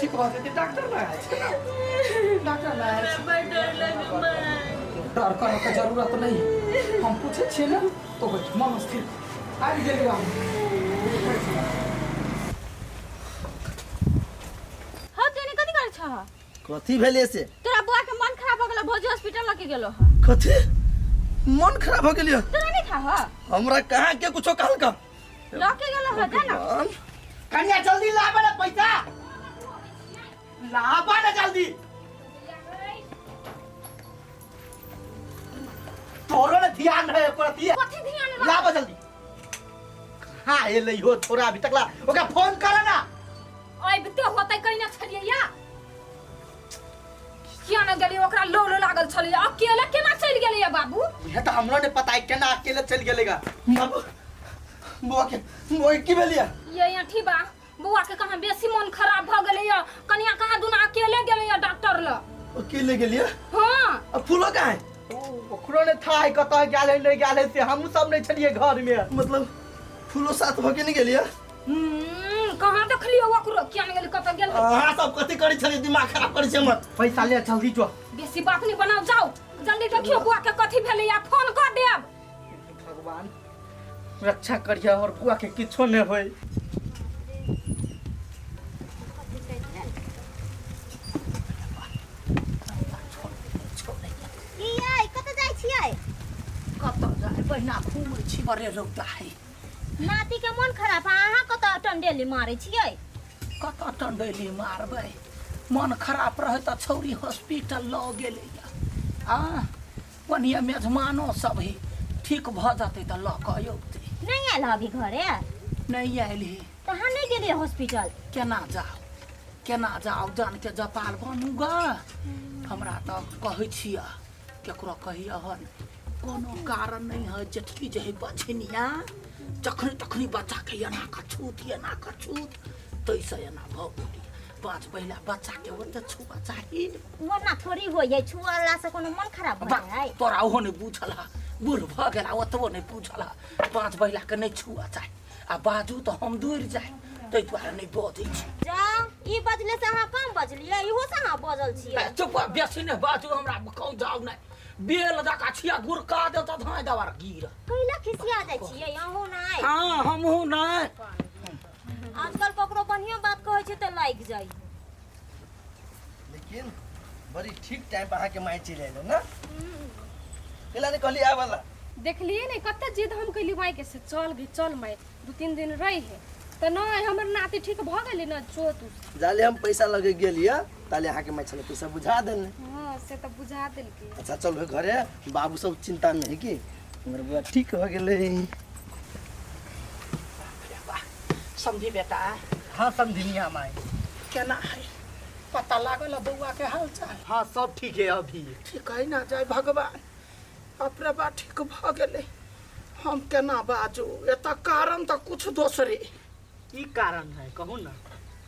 ठीक भऽ जेतै। डॉक्टर लग आयल छै ने, डॉक्टर लग आयल छै। बड़ डर लगे माय। डर करऽ के जरूरत नहीं है, हम पूछे छियै ने तो बैठ, मन स्थिर कर। आबि गेलियै हम। हँ, तूने कथी करै छह? कथी भेलै से? तोरा बुआ के मन खराब हो गेलो, भौजी हॉस्पिटल लके गेलो ह। कथी मन खराब हो गेलियो? तोरा नहीं था ह? हमरा कहाँ के कुछो कहलका? लके गेलो ह, जा ना। भगवान। कन्या, जल्दी लाबे ना पैसा, लाबा ना जल्दी। तोरो ने ध्यान रहे ओकर अथी। कथी ध्यान रहे? लाबा जल्दी। कहाँ एलै हो छोरा अभी तक? ला, ओकरा फोन कर ना। अबिते होतै, कहिने छलियै या किया ने गेलियै? ओकरा लो लो लागल छलियै, अकेले केना चलि गेलैया बाबू? इहे तऽ हमरो ने पता है, केना अकेले चलि गेलेगा। बाबू, बौआ के की भेलिया? ये अठी बा, बौआ के कहाँ बेसी मन खराब भऽ गेलैया। कनिया कहाँ दुना अकेले गेलैया डॉक्टर लग। अकेले गेलिया? हाँ। अब फूलो कहाँ है? ओकरो ने था है कतऽ गेल है, नहि गेल है, से हमहूँ सब नहि छलियै घर में। मतलब फूलो साथ भऽ के नहीं गेलिया? कहाँ देखलियै ओकरो? किया ने गेलै, कतऽ गेल? अहाँ सब कथी करै छलियै? दिमाग खराब करै छै हमर। पैसा ले, जल्दी जो। बेसी बात नहीं बनाओ, जाओ जल्दी, देखियो बुआ के कथी भेलै या फोन कर देब। भगवान रक्षा करिया और बुआ के किछो नहि होय। की यै, कतऽ जाइ छियै? कतऽ जाय बहिना, घूमै छी, बड़े रौदा है। नाती के मन खराब है, अहाँ कतऽ टंडेली मारै छियै? कतऽ टंडेली मारबै? मन खराब रहै तऽ छौरी हॉस्पिटल लऽ गेलैया। आ ओनिये मेजमानो सब है, ठीक भऽ जेतै तऽ लऽ कऽ अयतै। नहि आयल अभी घरे? नहि आयल हे। तऽ अहाँ नहि गेलियै हॉस्पिटल? केना जाउ, केना जाउ? जानके जपाल बनू ग। हमरा तऽ कहै छियै, केकरो कहिए हन, कोनो कारण नहि है। जेठकी जे है बछनिया, जखनी तखनी बच्चाके एना कऽ छूत, एना कऽ छूत, ताहिसँ एना भऽ गेलै। पाँच पहिला बच्चाके ओते छुआ चाही? ओना थोड़ी होइ है, छुअला से कोनो मन खराब भऽ जाइ? तोरा ओहो नहि बुझल है, बूढ़ भऽ गेला ओतबो नहि बुझल है। पाँच महिलाके नहि छुआ चाही आ बाजू तऽ हम दूर जाय, ताहि दुआरे नहि बजै छी। जा, ई बजले से अहाँ कम बजलियै? इहो से अहाँ बजल छियै? चुप, बेसी नहि बाजू, हमरा कहूँ जाउ नहि। बेल जकाँ छिया, गुरका देल तऽ धाँइ दबार गिर। कैला खिसिया जाइ छियै अहूँ? नहि हाँ, हमहूँ नहि। आजकल ककरो बढ़िया बात कहै छै तऽ लागि जाइ। लेकिन बड़ी ठीक टाइम पर अहाँके माय चलि आयल ने, कैला नहि कहली आबऽ ला? देखलिए ने कते जिद हम कैली माय के, से चल गई, चल माय, 2-3 दिन रही है तऽ नहि, हमर नाती ठीक भऽ गेलै ने, जो तू। जाले हम पैसा लगे गेलियै ताले अहाँके माय छलै पैसा बुझा देने। हाँ, से तऽ बुझा देलकै। अच्छा चल घरे, बाबू सब चिंता में है कि हमर बौआ ठीक हो गेलै। समझी बेटा? हाँ समझिनिया माय। केना है, पता लागल है बौआ के हाल चाल? हाँ, सब ठीक है अभी। ठीक है ना? जय भगवान, अपने बा ठीक भऽ गेलै। हम केना बाजू, एतऽ कारण तऽ कुछ दोसरे। की कारण है, कहू ना।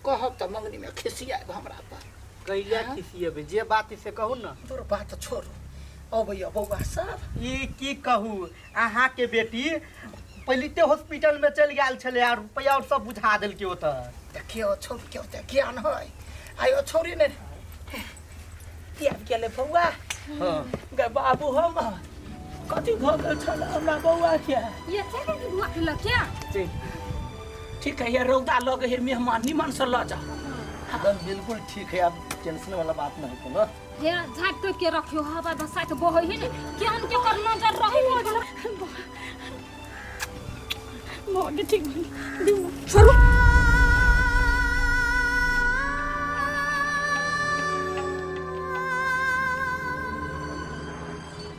कहब तऽ मंगनी में खिसियाब हमरा पर। कैला खिसियेबै? जे बात है से कहू ना। दूर, बात छोड़ू, अबैया बौआ सब? ई की कहू, अहाँके बेटी पहिलिते हॉस्पिटल में चलि गेल छलै आ रुपैआ और सब बुझा देलकै ओतऽ। देखियौ, छौरी के ओते ज्ञान है आयो, छौरी ने आबि गेलै बौआ। हाँ। गे बाबू, हम कथी भऽ गेल छल हमरा बौआ के? ये चल गेली बुआ के लग क्या? चलि। ठीक है, ये रौदा लगे है, मेहमान निमन से लऽ जाओ। एकदम बिल्कुल ठीक है, अब टेंशन वाला बात नहीं कोनो। हे, झाँपि तोपि के रखियो, हवा बसात बहै है ने, केहन के कर नजर रहै ने। बौआ ठीक भेल, छोड़ू।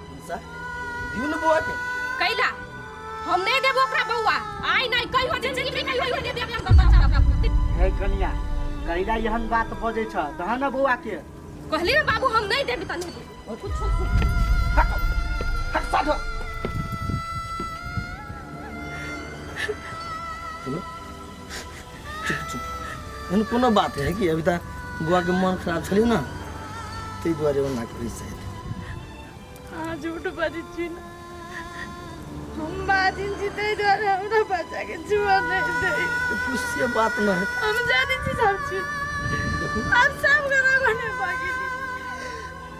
पैसा दियौ ने बौआ के। कैला हम नहीं देबो ओकरा बौआ, आइ नहीं कहियो, जिंदगी में कहियो नहीं देब हम बच्चा। हे कनिया, कैला एहन बात बजै छ? दह ने बौआ के। कहली ना बाबू, हम नहीं देबी त नहीं देबी, कुछ हट हट साधु। चलो, चुप चुप, एहन कोनो बात है कि अभी तक बौआ के मन खराब छलै ने, ताहि दुआरे ओना करै शायद। अहाँ झूठ बाजै छी ने, हम बाजिन छी ताहि दुआरे हमरा बच्चाके छुआ नहि दै। से बात न है। हम जानै छी सब चीज। अब सब गोरा बने भागेली।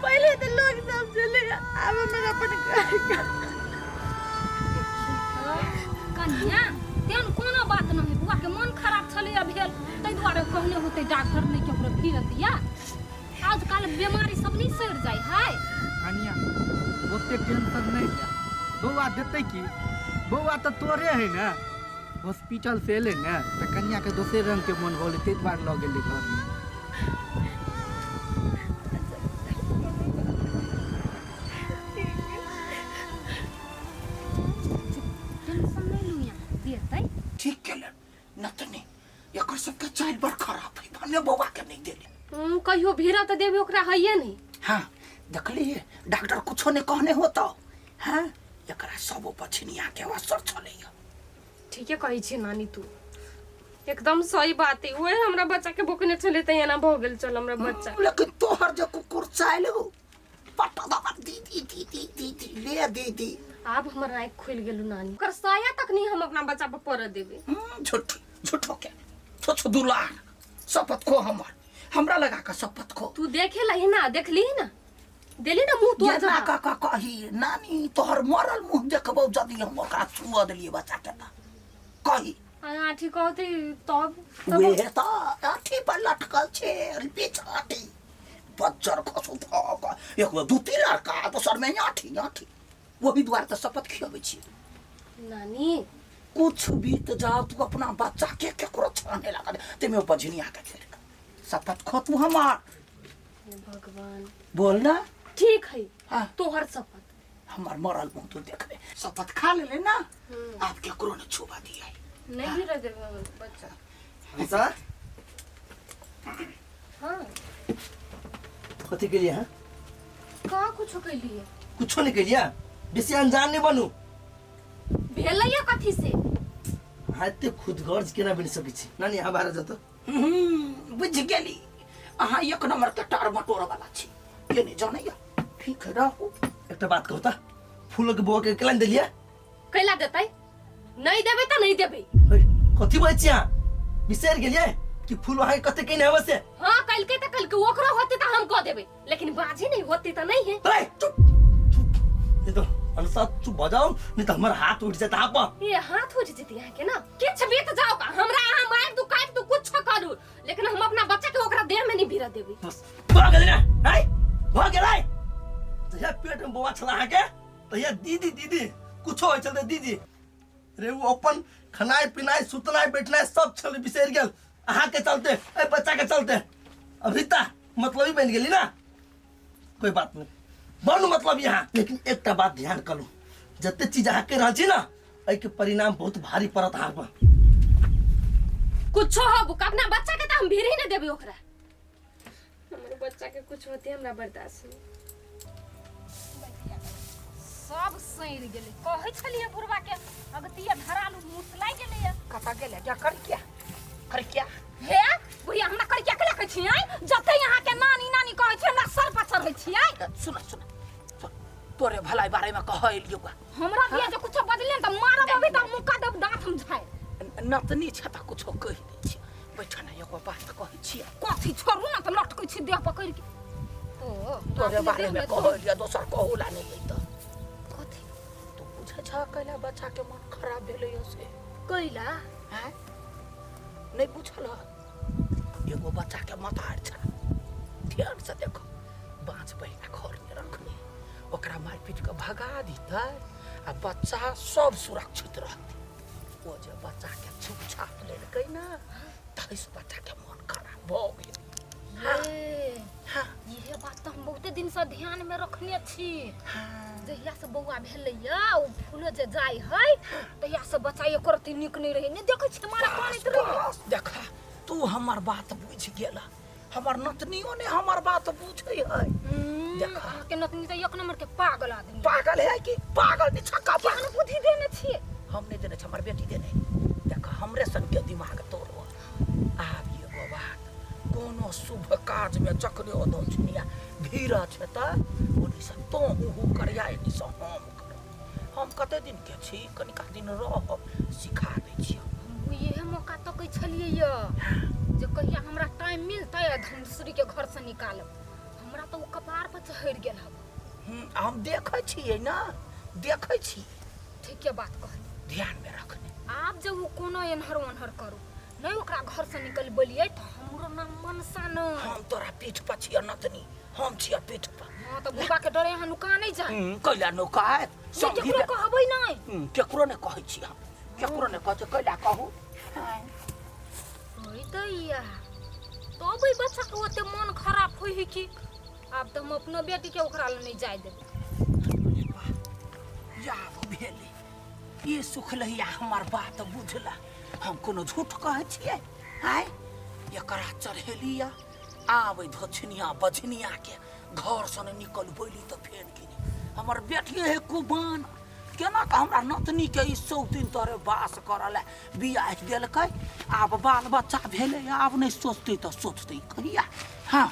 पहिले तऽ लोग सब छलै, आब हमर अपन घर। कन्या, तेहन कोनो बात नहि। बौआ के मन खराब छलैया भेल, ताहि दुआरे कहने होतै डॉक्टर नहि केकरो फिरत। या आजकल बीमारी सब नहि सरि जाइ है। कनिया, ओते टेंशन नहि ले। बौआ देतै की? बौआ तऽ तोरे है ने। हॉस्पिटल से एलै ने तऽ कनियाके दोसरे रंगके मोन भऽ गेलै, ताहि दुआरे लऽ गेलै घरमे। टेंशन नहि लू, यहाँ देतै। ठीक केलन नतनी। एकर सबके चालि बड़ खराब है, भने बौआ के नहीं देले। कहियो भीड़ा तऽ देबे ओकरा हइये नहि। हाँ, देखलिए डॉक्टर कुछो नहीं कहने होता। हाँ, एकरा सब पछिनिया के असर छलैया। ठीके कहै छी नानी, तू एकदम सही बात है। वही हमरा बच्चा के बोकने छलै तऽ एना भऽ गेल चल हमरा बच्चा। लेकिन तोहर जे कुकुर चालि हो पट्टा दबा दीदी दीदी दीदी ले दीदी। आब हमर आँखि खुलि गेलू नानी, ओकर साया तक नहीं हम अपना बच्चा पर पड़ऽ देबै। झूठ झूठो के छोछो दुलार। शपथ खो हमर, हमरा लगा के शपथ खो। तू देखे लही ना, देखली ना, देली ना मुंह तोर। जेना जवाब। का का कही नानी, तोहर मरल मुंह देखबौ जदि हम ओकरा छुअ देलियै बच्चा के तऽ कही। आ ठीक कहते तब तब वेहे तऽ आठी पर लटकल छै बीच आठी बज्जर खसु धऽ कऽ एक बेर दू तीन लड़का, दोसर में आठी आठी। ओही दुआरे तऽ शपथ खियबै छी। नानी, कुछ बीत जाओ, तू अपना बच्चा के केकरो छाने लगा दे तेमे बझनिया के छोड़ के शपथ खो तू हमार। हे भगवान। बोल ना। ठीक है। हाँ। तोहर शपथ। हमार मरल मुंह तू देखबे। शपथ खा लेले ना, आप केकरो ने छुबा दिया। नहीं गिरा देबै हमर बच्चा। सर। हाँ। कथी के लिए हैं? का कुछो कैलिए? कुछो नहीं केलिए। बेसी अनजान नहीं बनू। भेलैया कथी से? अहाँ एते खुदगर्ज केना बनि सकै छी? नानी, अहाँ बाहर जाओ। बुझि गेली, अहाँ एक नंबर के टार मटोर वाला छी, के नहीं जानैया। ठीक है, रहू। एकटा बात कहू तऽ, फूलक बौआ के केला देलियै? कैला देतै? नहीं देबै तऽ नहीं देबै। हे, कथी बजै छी अहाँ? बिसरि गेलियै कि फूल अहाँके कते कहिने हवे से? हाँ, कलके तऽ कलके, ओकरो होते तऽ हम कह देबै, लेकिन बाजी नहीं होती तऽ नहीं है। अरे चुप चुप, नहीं तो अनुसार चुप भऽ जाओ, नहीं तो हमर हाथ उठि जायत अहाँ पर। ये हाथ उठ जेती अहाँ के ना। किछ बीत जाओ का, हमरा अहाँ मारि दू, काटि दू, कुछ करू, लेकिन हम अपना बच्चा के ओकरा देह में नहीं भिड़ा देबै। बस भऽ गेलै ने? आइ भऽ गेलै। जहिया पेट में बौआ छल अहाँके तहिया दीदी दीदी कुछो होइ छल तऽ दीदी रे, ओ अपन खेनाइ पिनाइ सुतनाइ बैठनाइ सब छल बिसरि गेल अहाँके चलते, एहि बच्चा के चलते। अभी तऽ मतलबी बनि गेली ना। कोई बात नहीं, बनू मतलब यहाँ, लेकिन एकटा बात ध्यान करू, जते चीज अहाँ कहि रहल छी ना, एहिके परिणाम बहुत भारी पड़त अहाँ पर। कुछो हो बुक, अपना बच्चा के तऽ हम भीड़ ही नहीं देबै ओकरा। हमर बच्चा के कुछ होते हमरा बर्दाश्त नहीं। सब सड़ि गेलै। कहै छलियै बुढ़बा के अगतिया धरालू मुसलाइ गेलैया। कतऽ गेलै? क्या कर, क्या कर, क्या? हे बुढ़िया, हमरा करिया के लकै छियै? जते यहाँ के नानी नानी कहै छै, हमरा सर पर चढ़ै छियै। सुन सुन सुन, तोरे भलाई बारे में कह एलियौ। हमरा दिया जे कुछो बजले त मारब अभी त मुक्का देब, दांत हम झाड़ि। नतनी छै तऽ कुछो कहि दै छियै। बैठ ने, एगो बात कहै छियै। कथी? छोड़ू ना, त लटकै छी देह पकड़ि के ओ। तोरे बारे में कह एलियौ, दोसर कहोला नहि अइतऽ। कथी? तू बुझै छह कैला बच्चा के मन खराब भेलैया से? कैला? आँय, नहि बुझल हन? एगो बच्चा के मतार छ, ध्यान से देखो, बाँच बहिना घर में रखने, ओकरा मारि पीट के भगा दितै आ बच्चा सब सुरक्षित रहतै। ओ जे बच्चा के छुप छाप लेलकै ना, ताहिसँ बच्चा के मन खराब भऽ गेल। ये हाँ। इहे बात तऽ हम बहुते दिन से ध्यान में रखने छी। जहिया से बौआ भेलैया, ओ फूलो जे जाय है, तहिया से बच्चा एको रत्ती नीक नहीं रहे। नहीं देखै छियै मारा कानैत रहे। बस देखा, तू हमर बात बुझि गेला। हमर नतनियो ने हमर बात बुझै है। देखा। अहाँके नतनी तऽ एक नंबर के पागल आदमी। पागल है कि पागल नहीं, छक्का पागल। केहन बुद्धि देने छियै? हम नहीं देने छी, हमर बेटी देने। देख, हमरे सन के दिमाग तोड़ो। आब एगो बात, कोनो शुभ काज में जखने ओ दक्षिणिया भीड़ छै तऽ ओनी से तो हूँ हूँ करिया, एनी से हम करब। हम कते दिन के छी, कनिका दिन रहब, सिखा दै छी। हम इहे मौका तकै छलियै यऽ। जे कहिया हमरा टाइम मिलतै आ धनश्री के घर से निकालब। हमरा तऽ ओ कपार पर चढ़ि गेल हब। हम देखै छियै ने, देखै छी। ठीके बात कहली। ध्यान में रखने। आब जे ओ कोनो एन्हर ओन्हर करू नहि ओकरा घर से निकलबलियै तऽ हमरो नाम मनसा नहि। हम तोरा पीठ पर छियै नतनी, हम छियै पीठ पर। हाँ तऽ बुआ के डरे अहाँ नुका नहि जाय। कैला नुकायत? नहि समझी केकरो कहबै नहि। केकरो नहि कहै छी हम, केकरो नहि कहै छी, कैला कहू? ओइ दैया तब ओहि बच्चा के ओते मन खराब होइ है कि आब तऽ हम अपनो बेटी के ओकरा लग नहि जाय देबै। जाब भेलै ई सुखलहिया हमर बात बुझला, हम कोनो झूठ कहै छियै? आय एकरा चढ़ेलिया आब धोछनिया बझनिया के घर से नहि निकलबैली तऽ फेर की हमर बेटिए है कुबान केना कऽ हमरा नतनी के ई सौतिन तोरे बास करल बियाह देलकै। आब बाल बच्चा भेलै, आब नहि सोचतै तऽ सोचतै कहिया? हाँ।